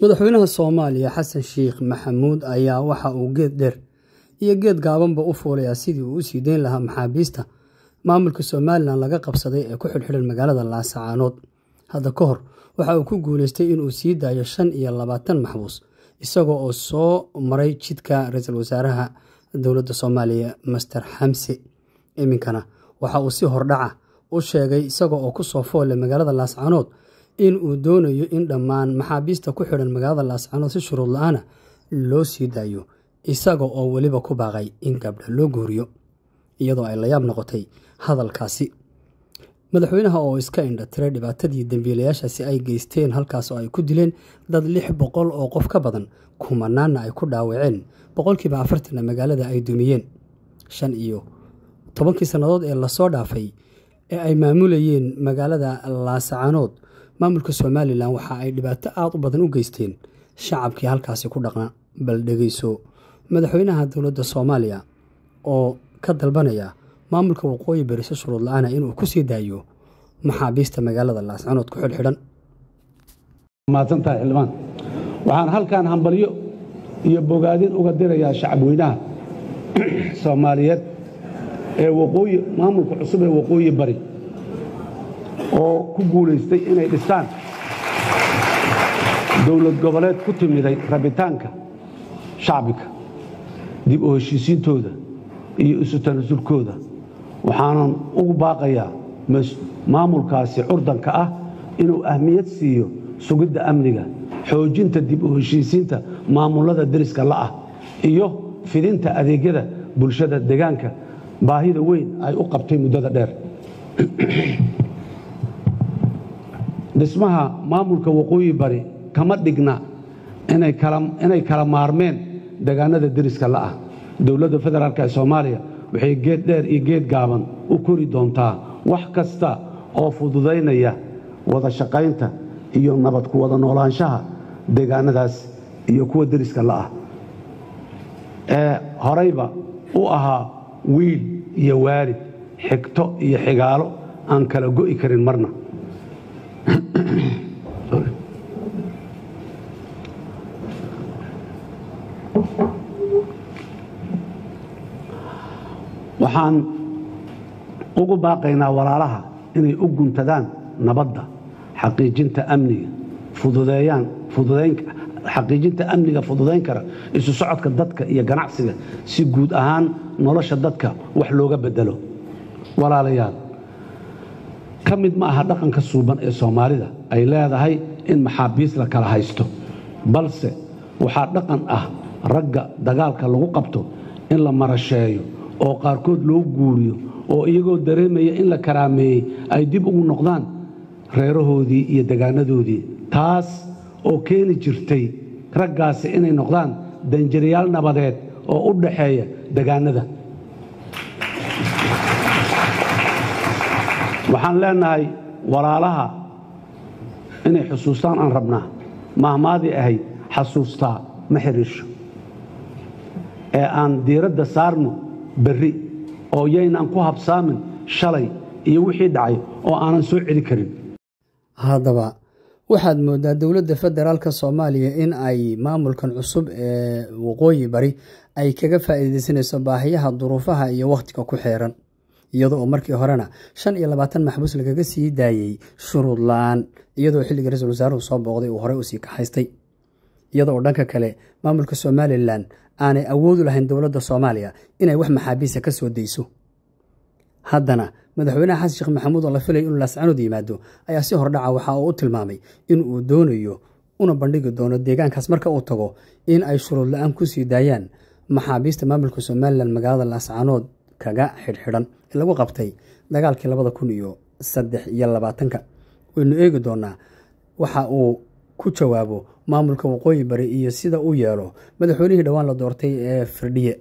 Madaxweynaha Soomaaliya Xasan Sheekh Maxamuud ayaa waxa uu geed dheer iyo geed gaabanba u fuulayaa sidii uu u sii deyn lahaa maxaabiista maamulka Somalilan laga qabsaday ee ku xidhxidhan magaalada Laascaanood. Hadda ka hor waxa uu ku guuleystay inuu sii daayo 25 maxbuus, isagoo oo soo maray jidka ra-iisul wasaaraha dowladda Soomaaliya Master Xamse. Iminkana waxa uu si hordhaca u sheegay, isaga oo kusoo foole magaalada Laascaanood, in uu doonayo in dhammaan maxaabiista ku xidhan magaalada Laascaanood si shuruud la-aana loo sii daayo, isaga oo weliba ku baaqay in gabdha loo guuriyo, iyadoo ay la yaab noqotay hadalkaasi. Madaxweynaha oo iska indha tiray dhibaatadii dembiilayaashaasi ay geysteen halkaas oo ay ku dileen dad 600 oo qof ka badan, kumanaanna ay ku dhaawaceen, 40%-na magaalada ay dumiyeen 15-kii sannadood ee lasoo dhaafay ee ay maamulayeen magaalada Laascaanood. Maamulka Somalilan waxa ay dhibaato aada u badan u geysteen shacabkii halkaasi ku dhaqnaa. Bal dhegeyso madaxweynaha dowladda Soomaaliya oo ka dalbanaya maamulka Waqooyi Bari si shuruud la-aana inuu ku sii daayo maxaabiista magaalada Laascaanood ku xidhxidhan. Mahadsantahay xildhibaan. Waxaan halkan hambalyo iyo bogaadin uga dirayaa shacabweynaha Soomaaliyeed ee waqooyi, maamulka cusub ee Waqooyi Bari oo ku guulaystay inay dhistaan dowlad goboleed ku timiday rabitaanka shacbiga, dib u heshiisiintooda iyo isu tanasulkooda. Waxaanan ugu baaqayaa maamulkaasi curdanka ah inuu ahmiyad siiyo sugidda amniga, xoojinta dib u heshiisiinta maamullada deriska la'ah iyo fidinta adeegyada bulshada deegaanka baahida weyn ay u qabtay muddada dheer. Dhismaha maamulka Waqooyi Bari kama dhigna inay kala maarmeen deegaanada deriska la'ah. Dowladda federaalk ee Soomaaliya waxay geed dheer iyo geed gaaban u kori doontaa wax kasta oo fududaynaya wada shaqaynta iyo nabad ku wada noolaanshaha deegaanadaas iyo kuwa deriska la'ah ee horayba u ahaa wiil iyo waalid, xigto iyo xigaalo aan kala go'i karin marna. Waxaan ugu baaqaynaa walaalaha inay u guntadaan nabadda, xaqiijinta amniga, fududeeyaan fududayn xaqiijinta amniga fududayn kara isu socodka dadka iyo ganacsiga, si guud ahaan nolosha dadka wax looga beddelo. Walaalayaal, ka mid ma aha dhaqanka suuban ee Soomaalida ay leedahay in maxaabiis la kala haysto, balse waxaa dhaqan ah ragga dagaalka lagu qabto in la marasheeyo oo qaarkood loo guuriyo, oo iyagoo dareemaya in la karaameeyey ay dib ugu noqdaan reerahoodii iyo degaanadoodii, taas oo keeni jirtay raggaasi inay noqdaan danjirayaal nabadeed oo u dhaxeeya degaanada. Waxaan leenahay walaalaha inay xusuustaan aan rabnaa mahmaadii ahayd "Xasuustaa ma xiriirsho", ee aan diiradda saarno berri oo yaynaan ku habsaamin shalay iyo wixii dhacay oo aanan soo celi karin. Haddaba waxaad moodaa dowladda federaalka Soomaaliya in ay maamulkan cusub ee Waqooyi Bari ay kaga faa'iideysanayso baahiyaha duruufaha iyo wakhtiga ku xeeran, iyadoo oo markii horena 25 maxbuus lagaga sii daayey shuruud la-aan, iyadoo xilligii ra-iisul wasaaruhu soo booqday uu horey usii kaxaystay, iyadoo oo dhanka kale maamulka Somalilan aanay awoodu lahayn dowladda Soomaaliya inay wax maxaabiisa ka soo dayso. Haddana madaxweynaha Xasan Sheekh Maxamuud oo la filaya inuu Laascanood yimaado ayaa si hordhaca waxa uu u tilmaamay in uu doonayo una bandhigi doono deegaankaas marka uu tago in ay shuruud la-aan ku sii daayaan maxaabiista maamulka Somalilan magaalada Laascanood kaga xidhxidhan ee lagu qabtay dagaalkii 2023-ka. Waynu eegi doonaa waxa uu ku jawaabo maamulka Waqooyi Bari iyo sida uu yeelo madaxweynihii dhowaan la doortay ee Firdhiye.